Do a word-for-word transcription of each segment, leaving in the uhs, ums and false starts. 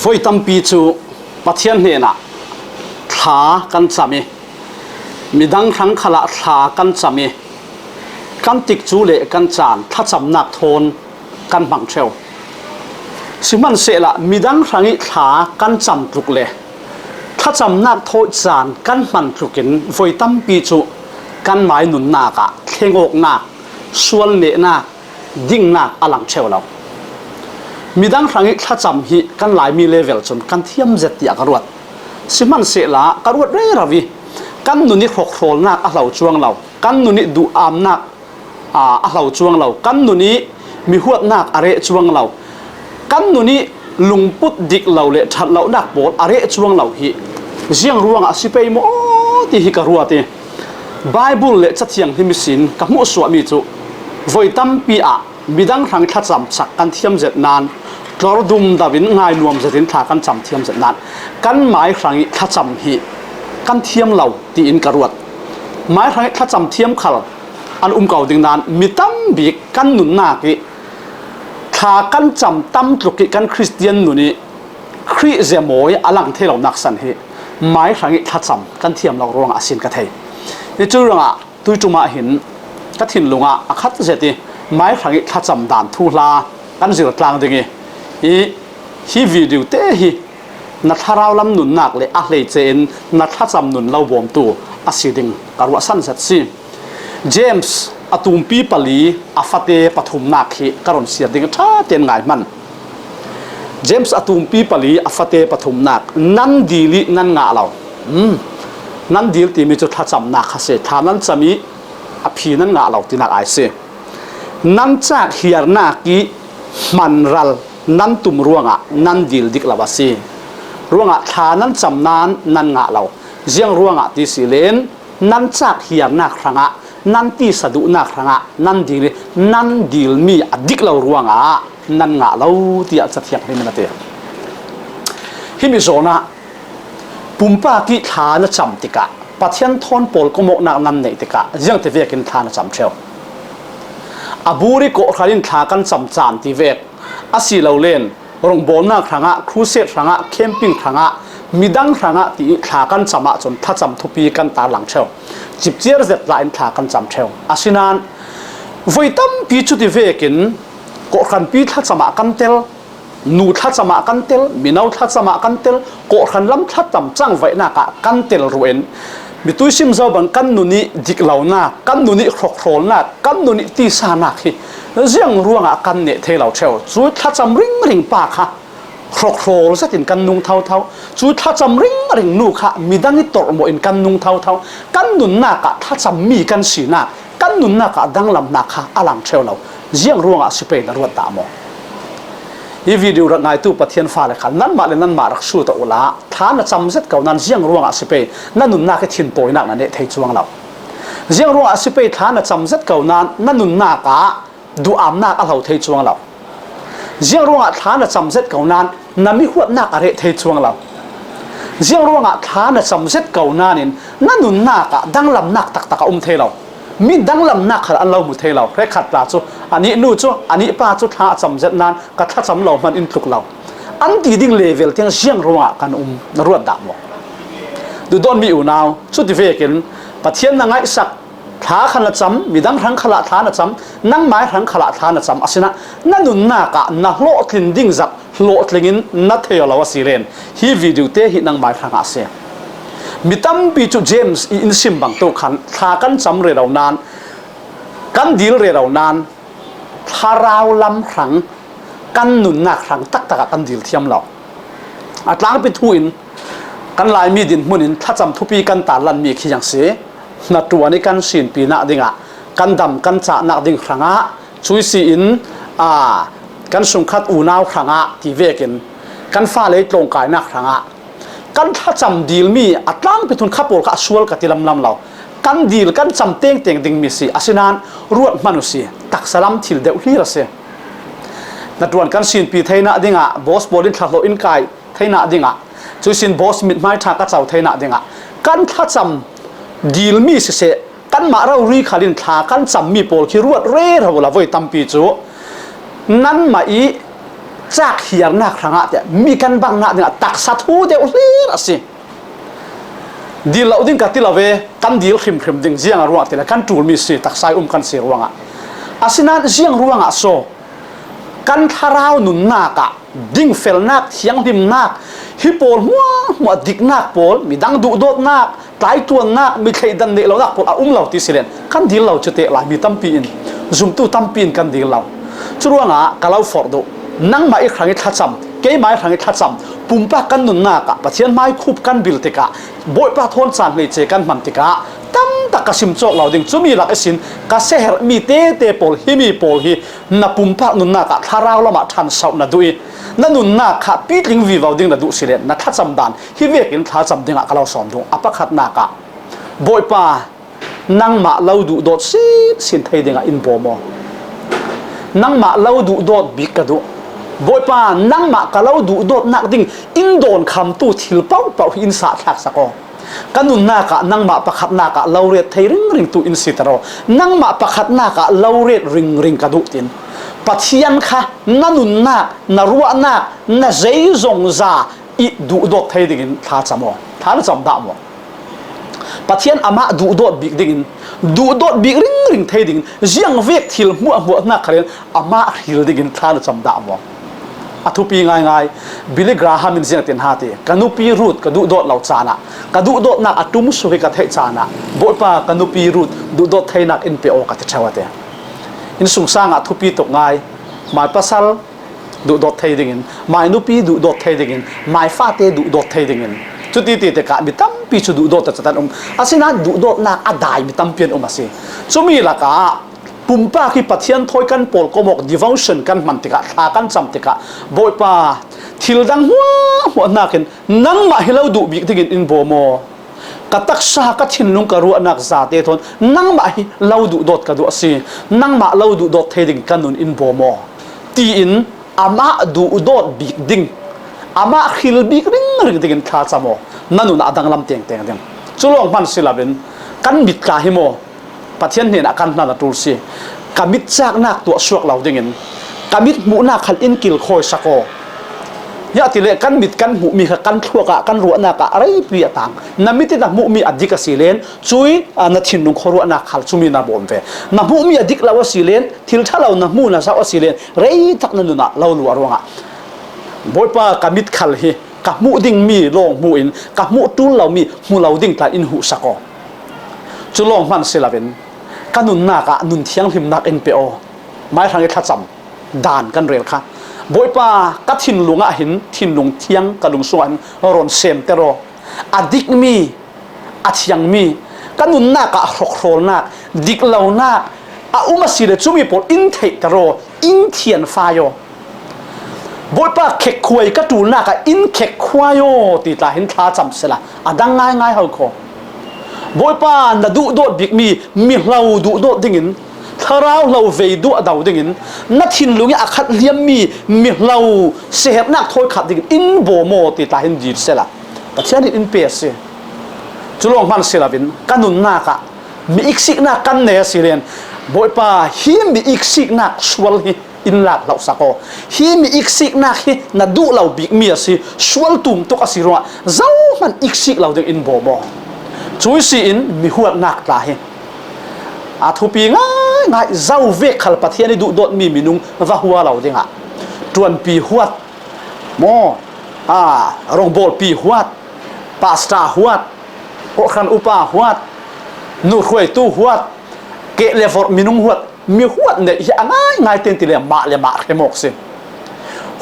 Voi tampi cu Pathian hnenah thla kan cam i, midang hrang khalah thla kan cam i, kan tikcu le kan caan thlacamnak thawn kan hmang ṭheu. Sihmanhsehlaw midang hrangih thla kan cam tluk le thlacamnak thawi caan kan hman tlukin voi tampi cu kanmai nunnak ah thlengawknak, sualnehnak, dingnak a lang ṭheu lo. Midang hrangih thlacam hi kan Laimi level cun kan thiam zet tiah ka ruat. Sihmanhsehlaw ka ruat rero i kan nun i hrawkhrawlnak a hlo cuang lo, kan nun i duhamnak, aa, a hlo cuang lo, kan nun i mihuatnak a reh cuang lo, kan nun i lungput dik lo le ṭhat lonak pawl a reh cuang lo hi ziang ruangah a si pei maw ti hi ka ruat i, Baibal le Cathiang hlim ihsin ka hmuhsuahmi cu voi tampi ah midang hrang thlacam sak kan thiam zet nain tlor dum deuh in ngai nuam zetin thla kan cam thiam zet nain kanmai hrangih thlacam hi kan thiam lo tiin ka ruat. Mai hrangih thlacam thiam khal an um ko ding nain mi tam bik kan nunnak i thla kan cam tam tluk i kan Khristian nun i Khrih zia mawi a lang thei lonak san hi mai hrangih thlacam kan thiam lo ruangah a sin ka thei. Hi cu ruangah tuiṭum ah hin ka thinlung ah a khat zet i mai hrangih thlacam dan thuhla kan zir tlang ding i, i hi video te hi na thlarau lam nunnak le a hleice in na thlacam nun lo bawmtu a si ding ka ruahsan zet si. James a tumpi pali a fate pathumnak hi ka run siar ding a ṭha tein ngai hmanh. James a tumpi pali a fate pathumnak, nan dil i nan ngah lo. Um, nan dil timi cu thlacamnak kha si. Thla nan cam i a phi nan ngah lo tinak ai si. Nan cak hiarnak i hmanral nan tum ruangah nan dil dik lo a si. Ruangah thla nan cam nain nan ngah lo. Ziang ruangah ti si len nan cak hiarnak hrangah, nan tisa duhnak hrangah nan dil i nan dilmi a dik lo ruangah nan ngah lo, tiah Cathiang hlim in a ti. Himi zawn ah pumpak i thla na cam tikah, Pathian thawn pawl komawknak nan neih tikah, ziangti vekin thla na cam ṭheu. A bur i kawhhran in thla kan cam caan ti vek a si lo len, rawngbawlnak hrangah, crusade hrangah, camping hrangah, midang hrangah ti i thla kan cam ahcun thlacam thupi kan tarlang ṭheu. Cipciar zet tla in thla kan cam ṭheu. Asinain voi tampi cuti vekin kawhhranpi thlacam ah kan tel, nu thlacam ah kan tel, mino thlacam ah kan tel, kawhhran lam thlacam cangvaihnak ah kan tel ruangin mi tuisim zo bang kan nun i dik lonak, kan nun i hrawkhrawlnak, kan nun i tisanak hi ziang ruangah kan neh thei lo ṭheu. Cu thlacam ringring pa kha hrawkhrawl zetin kan nung thotho. Cu thlacam ringring nu kha midang i torhmawh in kan nung thotho. Kan nunnak ah thlacammi kan sinak, kan nunnak ah danglamnak kha a lang ṭheu lo. Ziang ruangah a si pei na ruat dah maw? Hi video rak ngaitu Pathian fale kha nanmah le nanmah rak sulh ta uhla, thla na cam zet ko nain ziang ruangah a si pei na nunnak i thinpawinak na neh thei cuang lo. Ziang ruangah a si pei thla na cam zet ko nain na nunnak ah duhamnak a hlo thei cuang lo. Ziang ruangah thla na cam zet ko nain na mihuatnak a reh thei cuang lo. Ziang ruangah thla na cam zet ko nain na nunnak ah danglamnak taktak a um thei lo. Mi danglamnak khal an lo hmu thei lo. Hrekkhat tla cu anih nu cu, anih pa cu thla a cam zet nain ka thlacam lo hmanh in tluk lo an ti ding level tiang ziang ruangah kan um na ruat dah maw? Duhdawtmi unau, cuti vekin Pathian na ngaihsak, thla kha na cam, midang hrang khalah thla na cam, nangmai hrang khalah thla na cam, asinain na nunnak ah na hlawhtlin ding zat hlawhtling in na thei lo a si len, hi video te hi nangmai hrangah a si. Mi tampi cu James i in sim bang tu khan thla kan cam rero nain, kan dil rero nain, thlarau lam hrang, kan nunnak hrang taktak ah kan dil thiam lo. A tlangpi thu in kan Laimi dinhmun in thlacam thupi kan tarlanmi khi ziang si, hnaṭuan i kan sinpinak dingah, kan dam kan cahnak ding hrangah, cui si in, aa, kan sungkhat unau hrangah ti vekin kan fale tlawngkainak hrangah kan thlacam dilmi a tlangpi thun kha pawl kha a sual ka ti lamlam lo. Kan dil kan cam tengteng dingmi si, asinain ruat hmanh u si, taksa lam thil deuh hlir a si. Hnaṭuan kan sinpi theinak dingah, boss pawl in thlahlawh in kai theinak dingah, cuisin boss mithmai ṭha ka co theinak dingah, kan thlacam dilmi siseh, kanmah rori khal in thla kan cammi pawl khi ruat rero la voi tampi cu nanmah i cak hiarnak hrangah te mi kan bangnak dingah taksa thu deuh hlir a si. Dil lo ding ka ti lo ve, kan dil hrimhrim ding, ziang a ruah ti le kan ṭul mi si, taksa i um kan si ruangah. Asinain ziang ruangah so kan thlarau nunnak ah dingfelnak, thianghlimnak, hi pawl hmuahhmuah diknak pawl, midang duhdawtnak, tlaituannak, mi thleidan neih lonak pawl a um lo ti si len kan dil lo cu te lai mi tampi in, zumtu tampi in kan dil lo. Curuangah ka lo forh duh, nangmah i hrang i thlacam, keimah i hrang i thlacam, pumpak kan nunnak ah Pathian hmaikhup kan bil tikah, Bawipa thawn caan hleice kan hman tikah, tamtak ka sim cawk lo ding, cumi lak ihsin ka siaherh mi tete pawl, himi pawl hi na pumpak nunnak ah thlarau lamah ṭhansoh na duh i, na nunnak kha pitling vivo ding na duh si len na thlacam dan hi vekin thlacam dingah ka lo sawm duh. A pakhatnak ah, Bawipa, nangmah lo duhdawt sinsin thei dingah in bawm aw. Nangmah lo duhdawt bik ka duh. Bawipa, nangmah ka lo duhdawtnak ding in dawnkhamtu thil pohpoh hi in sahthlak sak aw. Ka nunnak ah nangmah pakhatnak ah lo ret thei ringringtu in siter aw. Nangmah pakhatnak ah lo ret ringring ka duh tin, Pathian kha na nunnak, na ruahnak, na zeizongza i duhdawt thei dingin thlacam aw. Thla na cam dah maw? Pathian amah duhdawt bik dingin, duhdawt bik ringring thei dingin, ziangvek thil hmuahhmuah hnak khalin amah hril dingin thla na cam dah maw? A thupi ngaingai. Billy Graham in ziang tin ha ti, ka nupi Ruth ka duhdawt lo caan ah, ka duhdawtnak a ṭum suak hi ka theih caan ah, Bawipa, ka nupi Ruth duhdawt theinak in pe aw, ka ti ṭheu a ti. Innsungsang ah thupi tuk ngai. Mai pasal duhdawt thei dingin, mai nupi duhdawt thei dingin, mai fate duhdawt thei dingin, cuti ti tikah mi tampi cu duhdawt a catan um. Asinain duhdawtnak a dai mi tampi an um a si. Cumi lakah pumpak hi Pathian thawi kan pawlkom awk devotion kan hman tikah, thla kan cam tikah, Bawipa, thil dang hmuahhmuah hnakin nangmah hi lo duh bik dingin in bawm aw. Ka taksa, ka thinlung, ka ruahnak zate thawn nangmah hi lo duhdawt ka duh a si. Nangmah lo duhdawt thei ding ka nun in bawm aw, tiin amah duhdawt bik ding, amah hril bik ringring dingin thlacam aw. Na nun ah a danglam tengteng ding. Cu lawng hman si loin kan mit ka hi maw? Pathian hnenah kan hlan a ṭul si. Ka mit caknak tuah suak lo dingin, ka mit hmuhnak khal in kilkhawi sak aw. Ziah ti le kan mit kan hmuhmi kha kan thluak ah, kan ruahnak ah a reipi a tang. Na mit in na hmuhmi a dik a si len, cui, a, na thinlung khuaruahnak khal cumi na bawm ve. Na hmuhmi a dik lo a si len, thil ṭha lo na hmu na zoh a si len, rei tak na nun ah lo luah ruangah, Bawipa, ka mit khal hi ka hmuh dingmi lawng hmuh in, ka hmuh ṭul lomi hmu lo ding tla in huh sak aw. Cu lawng hman si loin ka nunnak ah nun thianghlimnak in pe aw. Mai hrang i thlacam dan kan rel kha. Bawipa, ka thinlung ah hin, thinlung thiang ka lung sungah hin rawn semter aw. A dikmi, a thiangmi, ka nunnak ah hrawkhrawlnak, diklonak a um a si le, cumi pawl in theihter aw, in thianfai aw. Bawipa, khekkhuai ka ṭulnak ah in khekkhuai aw, ti tla hin thlacam sela a dang ngaingai ho khaw. Bawipa, na duhdawt bikmi mihlo duhdawt dingin, thlarau hlo vei duah do dingin, na thinlung i a khat liammi mihlo siaherhnak thawi khat dingin in bawm aw, ti tla hin dil sela Pathian in in pe a si. Cu lawng hman si loin ka nunnak ah mi iksiknak kan nei a si len, Bawipa, hi mi iksiknak sual hi in lak hloh sak aw. Hi mi iksiknak hi na duh lo bikmi a si, sual tum tuk a si ruangah zohman iksik lo ding in bawm aw. Cui si in mi huatnak tla hi a thupi ngaingai. Zo vek khal Pathian i duhdawtmi minung va hua lo dingah ṭuanpi huat maw, a, rawngbawlpi huat, pastor huat, kawhhran upa huat, nuhruaitu huat, keh le vorh minung huat, mi huat neih hi a ngaingai ten ti le mah le mah hrem awk si.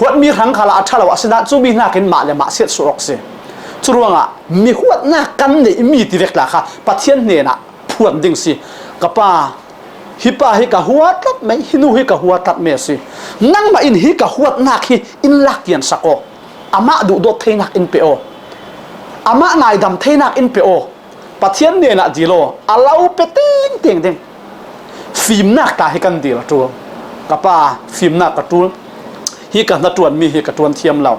Huatmi hrang khalah a ṭha lo a si nain cumi hnakin mah le mah siatsuah awk si. Curuangah mi huatnak kan neihmi ti vek tla kha Pathian hnenah phuan ding si. Ka pa, hi pa hi ka huat tlat mai, hi nu hi ka huat tlat mai a si. Nangmah in hi ka huatnak hi in lak pian sak aw. Amah duhdawt theinak in pe aw. Amah ngaidam theinak in pe aw. Pathian hnenah dil aw, a lo pe tengteng ding. Fimnak tla hi kan dil a ṭul. Ka pa, fimnak ka ṭul. Hi ka hnaṭuanmi hi ka ṭuan thiam lo.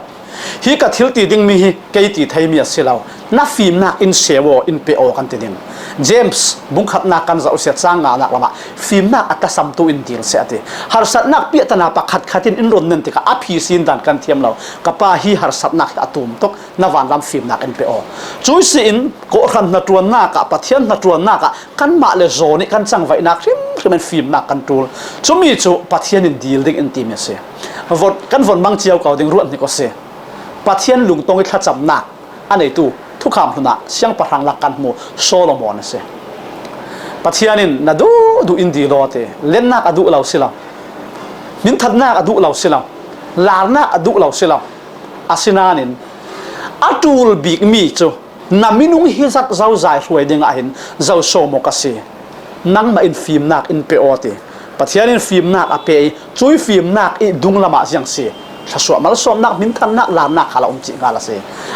Hi ka thil ti ding mi hi kei ti thei mi a si lo. Na fimnak in se aw, in pe aw kan ti ding. James bung khatnak kan zoh sia, cang nganak lamah fimnak a tasamtu in dil seh a ti. Harsatnak piahtana pakhat khat in in run nen tikah a phi sin dan kan thiam lo. Ka pa, hi harsatnak hi a tum tuk, na vanlam fimnak in pe aw. Cui si in kawhhran hnaṭuannak ah, Pathian hnaṭuannak ah kanmah le zaw nih kan cangvaihnak hrimhrim in fimnak kan ṭul. Cumi cu Pathian in dil ding in timi a si. Von, kan von mang cio ko ding ruat hnik aw si. Pathian lungtong i thlacamnak a neitu thukham hlun ah siangpahrang lak kan hmu Solomon a si. Pathian in na duh duh in dil aw ti. Lennak a duh lo si lo. Hminthannak a duh lo si lo. Larnak a duh lo si lo. Asinain a ṭul bikmi cu na minung hi zat zozai hruai dingah hin zo sawm aw ka si. Nangmah in fimnak in pe aw ti. Pathian in fimnak a pe i, cui fimnak i dunglam ah ziang si. Thlasuah malsawmnak, hminthannak, larnak khal a um cih hngal a si.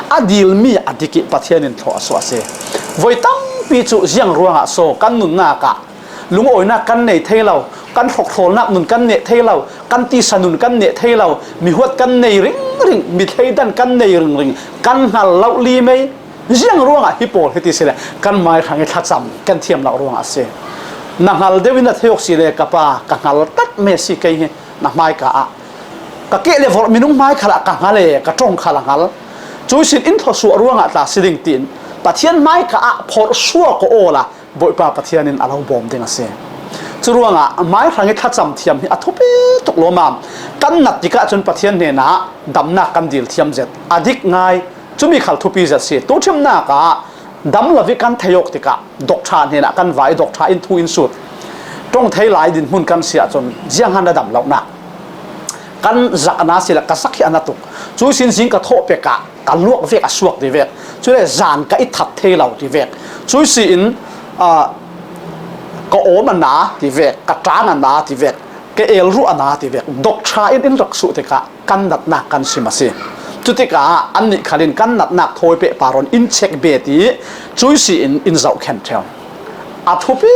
A dilmi a dik i Pathian in thlawh a suah a si. Voi tampi cu ziang ruangah so kan nunnak ah lungawinak kan nei thei lo, kan hrokhrawlnak nun kan neh thei lo, kan tisa nun kan neh thei lo, mihuat kan nei ringring, mi thleidan kan nei ringring, kan hngal lo limei. Ziang ruangah hi pawl hi ti si le kan mai hrang i thlacam kan thiam lo ruangah a si. Na hngal deuh in na thei awk si le, ka pa, ka hngal tat me si kei hi na hmaika ah. Ka keh le vorh minung hmai khal ah ka hngal e, ka ṭong khal a hngal. Cui sin in thlawsuah ruangah tla si ding tiin Pathian hmaika ah phorh suak aw la, Bawipa Pathian in a lo bawm ding a si. Curuangah mai hrang i thlacam thiam hi a thupi tuk lawmam. Kan nat tikah cun Pathian hnenah damnak kan dil thiam zet. A dik ngai. Cumi khal thupi zet si. Tu ṭhimnak ah dam lo i kan thei awk tikah doctor hnenah kan vai, doctor in thu in sut. Ṭong thei lai dinhmun kan si ahcun zianghan a dam lonak. Kan zak a na si le ka sak hi a na tuk. Cui sin zing ka thawh pek ah ka luak vek a suak ti vek. Cule zan ka i that thei lo ti vek. Cui si in, ah, ka awm a na ti vek, ka ṭang a na ti vek, ka elruh a na ti vek. Doctor in in rak suh tikah kan natnak kan sim a si. Cutikah annih khal in kan natnak thawi pehpar in in check bet i cui si in in zohkhenh ṭheu. A thupi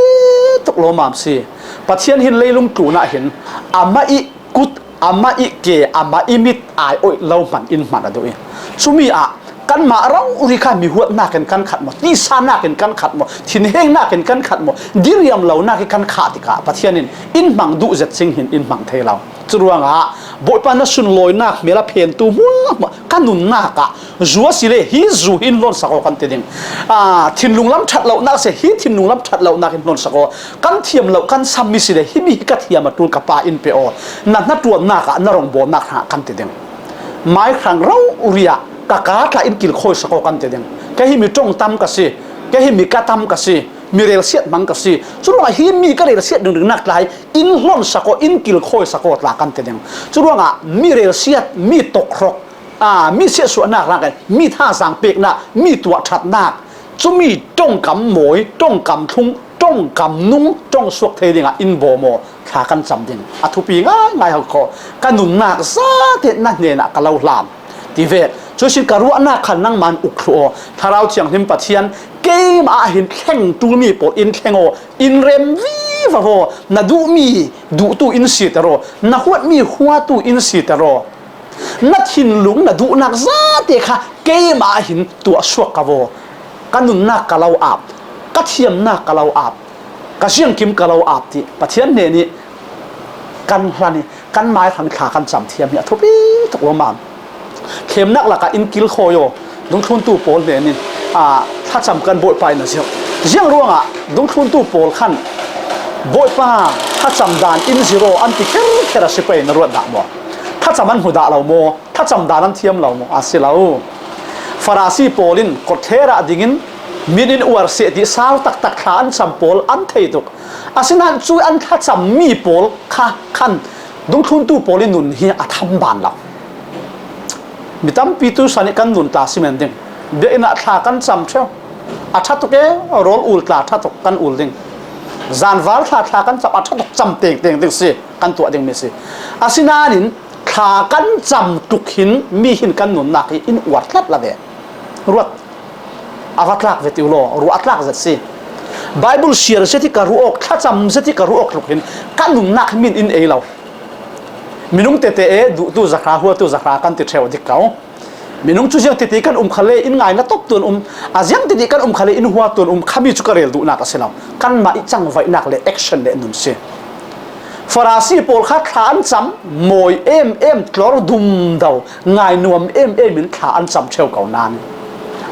tuk lawmam si. Pathian hin leilung tlun ah hin amah i kut, amah i ke, amah i mit ai oih lo hman in hman a duh i, cumi ah kanmah rori kha mihuatnak in kan khat maw, tisa nak in kan khat maw, thinhengnak in kan khat maw, diriam lonak i kan khah tikah Pathian in in hmang duh zet cing hin in hmang thei lo. Curuangah Bawipa na sunlawinak hmel a phentu hmuahhmuah ka nunnak ah zu a si le hi zu hi in hlawnsak aw kan ti ding. Aa, thinlung lam ṭhat lonak a si, hi thinlung lam ṭhat lonak in hlawnsak aw. Kan thiam lo kan sam mi si le, himi hi ka thiam a ṭul ka pa in pe aw. Na hnaṭuannak ah na rawngbawlnak hrangah kan ti ding. Mai hrang rori ah ka ka tla in kilkhawisak aw kan ti ding. Kei hi mi ṭong tam ka si, kei hi mi ka tam ka si, mi relsiat hmang ka si. Curuangah hi mi ka relsiat ringringnak tla hi in hlawnsak aw, in kilkhawisak aw tla kan ti ding. Curuangah mi relsiat, mi tokhrok, aa, mi siahsuahnak hrang kan, mi thazaang peknak, mi tuah ṭhatnak, cumi ṭongkam mawi, ṭongkam thlung, ṭongkam nung, ṭong suak thei dingah in bawm aw, thla kan cam ding. A thupi ngaingai ho khaw. Ka nunnak zate na hnenah ka lo hlan ti vek. Cuisin ka ruahnak khan nangmah in uk thluh aw. Thlarau Thianghlim Pathian, keimah ah hin thleng ṭulmi pawl in thleng aw, in rem vivo aw. Na duhmi duhtu in siter aw, na huatmi huatu in siter aw. Na thinlung, na duhnak zate kha keimah ah hin tuah suak ka vaw. Ka nunnak ka lo ap, ka thiamnak ka lo ap, ka ziangkim ka lo ap ti Pathian hnen i kan hlan i kan mai hrang thla kan cam thiam hi a thupi tuk lawmam. Thlemnak lakah in kilkhawi aw, dungthluntu pawl hnen in, aa, thlacam kan Bawipa in a zirh. Ziang ruangah dungthluntu pawl khan Bawipa thlacam dan in zirh aw an ti kherkher a si pei na ruat dah maw? Thlacam an hmu dah lo maw? Thlacam dan an thiam lo maw? A si lo. Farasi pawl in kawtthler ah dingin mit in uar seh ti sau taktak thla an cam pawl an thei tuk. Asinain cu an thlacam mi pawl kha khan dungthluntu pawl in nun hi a tham ban lo. Mi tampi tu san i kan nun tla si men ding. Biakinn ah thla kan cam ṭheu. A ṭha tuk e, rawl ul tla ṭha tuk kan ul ding. Zanvar thla thla kan cam, a ṭha tuk cam tengteng ding si, kan tuah ding mi si. Asinain thla kan cam tuk hin mi hin kan nunnak hi in uar tlat la ve. Ruat a va tlak ve ti u law, ruah a tlak zet si. Bible siar zet hi ka ruah awk, thlacam zet hi ka ruah awk tluk hin kan nunnak hi min in ei lo. Minung tete e, duhtu zahra, huatu zahra kan ti ṭheu dik ko. Minung cu ziang titi kan um kha le in ngaina tawp tuan um, a ziang titi kan um kha le in hua tuan um, khami cu ka rel duhnak a si lo. Kanmah i cangvaihnak le action le nun si. Farasi pawl kha thla an cam, mawi em em, tlor dum do, ngai nuam em em in thla an cam ṭheu ko nain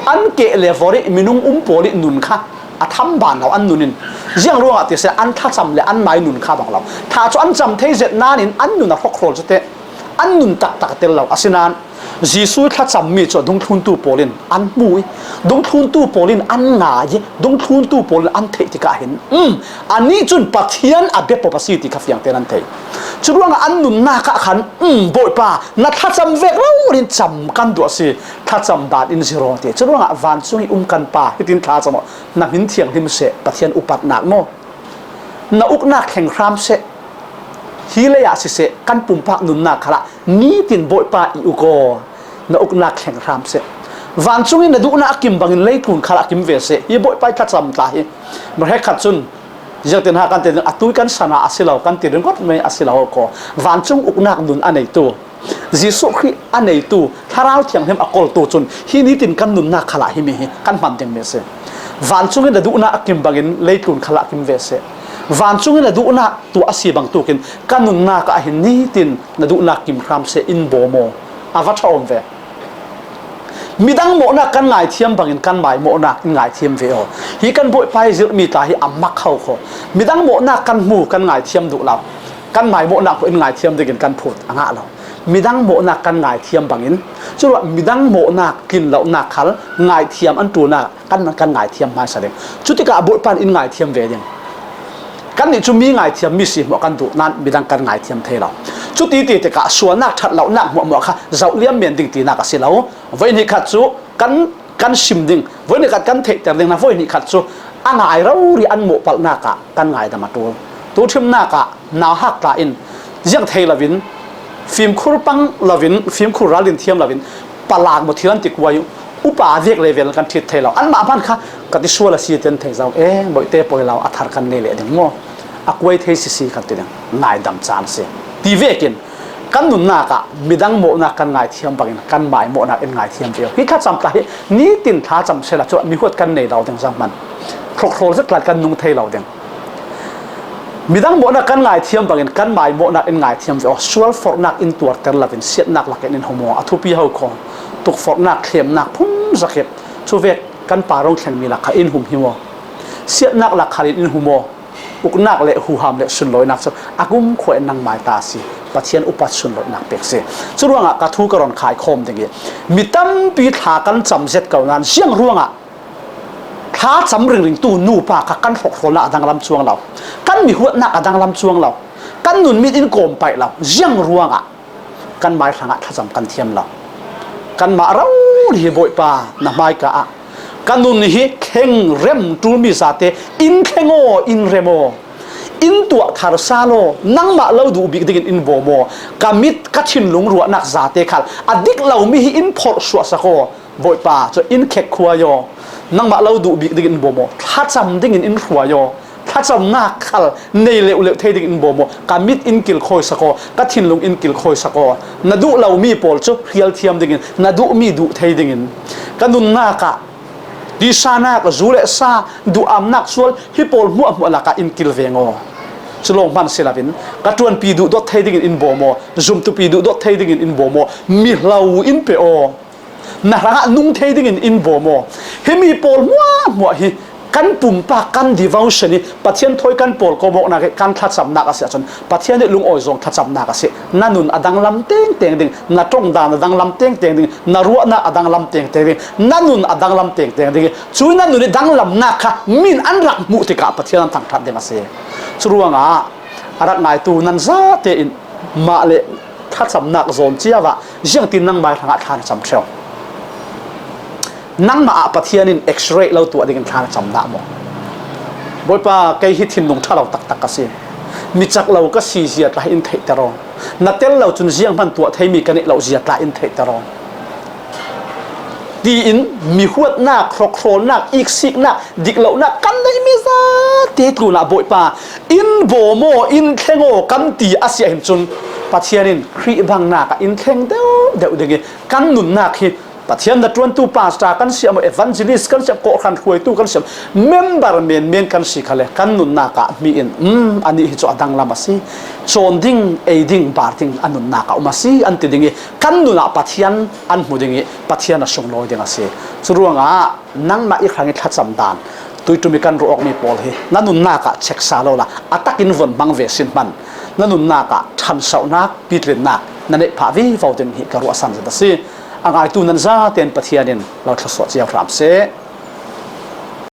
an keh le vor i minung um pawl i nun kha a tham ban lo an nun in. Ziang ruangah ti si an thlacam le an mai nun kha bang lo. Thla cu an cam thei zet nain an nun a hrawkhrawl cu teh an nun taktak a tel lo. Asinain Jesuh i thlacammi cu dungthluntu pawl in an hmu i, dungthluntu pawl in an ngai i, dungthluntu pawl in an theih tikah hin, um, anih cun Pathian a biapop a si ti kha fiang tein an thei. Curuangah an nunnak ah khan, um, Bawipa, na thlacam vek rori in cam kan duh a si, thlacam ban in zir aw ti. Curuangah vancung i um kan Pa, hitin thla cam aw, na hmin thianghlim seh, Pathian upatnak maw? Na uknak thleng hram seh. Hi lei ah siseh, kan pumpak nunnak khalah nitin Bawipa i uk aw, na uknak thleng hram seh. Vancung in na duhnak a kim bangin leitlun khalah kim ve seh. Hi Bawipa i thlacam tla hi. Merhek khat cun, ziangtin ha kan ti ding, atu i kan sana a si lo, kan ti ringawt mai a si lo ko. Vancung uknak nun a neitu, Jesuh Khrih a neitu, Thlarau Thianghlim a koltu cun hi nitin kan nunnak khalah himi hi kan hman dingmi a si. Vancung in na duhnak a kim bangin leitlun khalah kim ve seh. Vancung in na duhnak tuah a si bangtukin kan nunnak ah hin nitin na duhnak kim hram seh, in bawm aw. A va ṭha awm ve. Midang mawhnak kan ngaithiam bangin kanmai mawhnak in ngaithiam ve aw. Hi kan Bawipa i zirhmi tla hi a mak kho kho. Midang mawhnak kan hmu kan ngaithiam duh lo. Kanmai mawhnak khawh in ngaithiam dingin kan phut a ngah lo. Midang mawhnak kan ngaithiam bangin, curuah midang mawhnak tlin lonak khal ngaithiam an ṭulnak kan, kan ngaithiam hmaisa ding. Cutikah Bawipa in in ngaithiam ve ding. Kannih cu mi ngaithiam mi si hmuah kan duh nain midang kan ngaithiam thei lo. Cuti ti tikah sualnak ṭhat lonak hmuahhmuah kha zoh liam men ding tinak a si lo. Voi hnih khat cu kan, kan sim ding, voi hnih khat kan theihter ding, na voi hnih khat cu a ngai rori an mawhpalhnak ah kan ngaidam a ṭul. Tuṭhimnak ah nauhak tla in ziang thei loin, fimkhur pang loin, fimkhur ral in thiam loin, palak maw thil an ti kuai uh, upa vek level kan ṭhit thei lo. Anmah hman kha ka ti sual a si ti an thei zo. E, bawihte poi lo, a thar kan nei leh ding maw? A kuai thei sisi kan ti ding. Ngaidam caan a si. Ti vekin kan nunnak ah midang mawhnak kan ngaithiam bangin kanmai mawhnak in ngaithiam ve aw. Hi thlacam tla hi nitin thlacam sehla cu mihuat kan nei lo ding zohhmanh. Hrawkhrawl zet tla kan nung thei lo ding. Midang mawhnak kan ngaithiam bangin kanmai mawhnak in ngaithiam ve aw. Sual forhnak in tuarter loin siatnak lakin in hum aw. A thupi ho kho. Tukforhnak, thlemnak phun zakip. Cuvek kan Pa rong thlengmi lak kha in hum hi maw? Siatnak lak khal in in hum aw. Uknak le huham le sunlawinak cu a kumkhua in nangmai ta a si. Pathian upat sunlawinak pek si. Curuangah ka thu ka rawn khaikhawm ding i, mi tampi thla kan cam zet ko nain ziang ruangah thlacam ringringtu nupa kha kan hrawkhrawlnak a danglam cuang lo, kan mihuatnak a danglam cuang lo, kan nun mit in kawm paih lo, ziang ruangah kanmai hrangah thlacam kan thiam lo. Kanmah rori hi Bawipa na hmaika ah ka nun hi thleng rem ṭulmi zate in thleng aw, in rem aw, in tuah thar sal aw, nangmah lo duh bik dingin in bawm aw, ka mit ka thinlung ruahnak zate khal a dik lomi hi in phorh suahsak aw. Bawipa, cu in khek khuai aw, nangmah lo duh bik dingin in bawm aw, thlacam dingin in hruai aw, thlacamnak khal nei leuhleuh thei dingin in bawm aw, ka mit in kilkhawisak aw, ka thinlung in kilkhawisak aw, na duh lomi pawl cu hrialthiam dingin, na duhmi duh thei dingin, ka nunnak ah tisa nak, zu le sa, duhamnak sual hi pawl hmuahhmuah lakah in kil veng aw. Cu lawng hman si loin ka ṭuanpi duhdawt thei dingin in bawm aw, zumtupi duhdawt thei dingin in bawm aw, mi hlo in pe aw. Na hrangah nung thei dingin in bawm aw. Himi pawl hmuahhmuah hi kan pumpak, kan devotion hi Pathian thawi kan pawl kawmawknak hi kan thlacamnak a si ahcun Pathian nih lungawi zawng thlacamnak a si. Na nun a danglam tengteng ding, na ṭongdan a danglam tengteng ding, na ruahnak a danglam tengteng ding, na nun a danglam tengteng ding. Cui na nun i danglamnak kha min an rak hmuh tikah Pathian an thangṭhat ding a si. Curuangah a rak ngaitu nan zate in mah le thlacamnak zawn cio ah ziangtin nangmai hrangah thla na cam ṭheu? Nangmah ah Pathian in X-ray lo tuah dingin thla na cam dah maw? Bawipa, kei hi thinlung ṭha lo taktak ka si. Mi cak lo ka si zia tla hi in theihter aw. Na tel lo cun zianghman tuah theimi ka neih lo zia tla in theihter aw. Tiin mihuatnak, hrawkhrawlnak, iksiknak, diklohnak kan neihmi zate tlunah Bawipa, in bawm aw, in thleng aw kan ti a si ahhin cun Pathian in Khrih bangnak ah in thleng deuh deuh ding i kan nunnak hi Pathian na ṭuantu pastor kan si ah maw, evangelist kan si ah maw, kawhhran hruaitu kan si ah maw, member menmen kan si kha le, kan nunnak ah mi in, um, anih hi chu a danglam a si, cawn ding, ei ding, bar ding a nunnak ah um a si, an ti ding ih, kan nun ah Pathian an hmu ding ih, Pathian a sunglawi ding a si. Curuangah nangmah i hrang ih thlacam dan, tuiṭum ih kan ruah awkmi pawl hi na nunnak ah check sa lo la, a tak in vun hmang ve sin hman. Na nunnak ah ṭhansohnak, pitlinnak na neih phah vivo ding hi ka ruahsan zet a si. A ngaitu nan zatein Pathian in lo thlawsuah cio hram seh.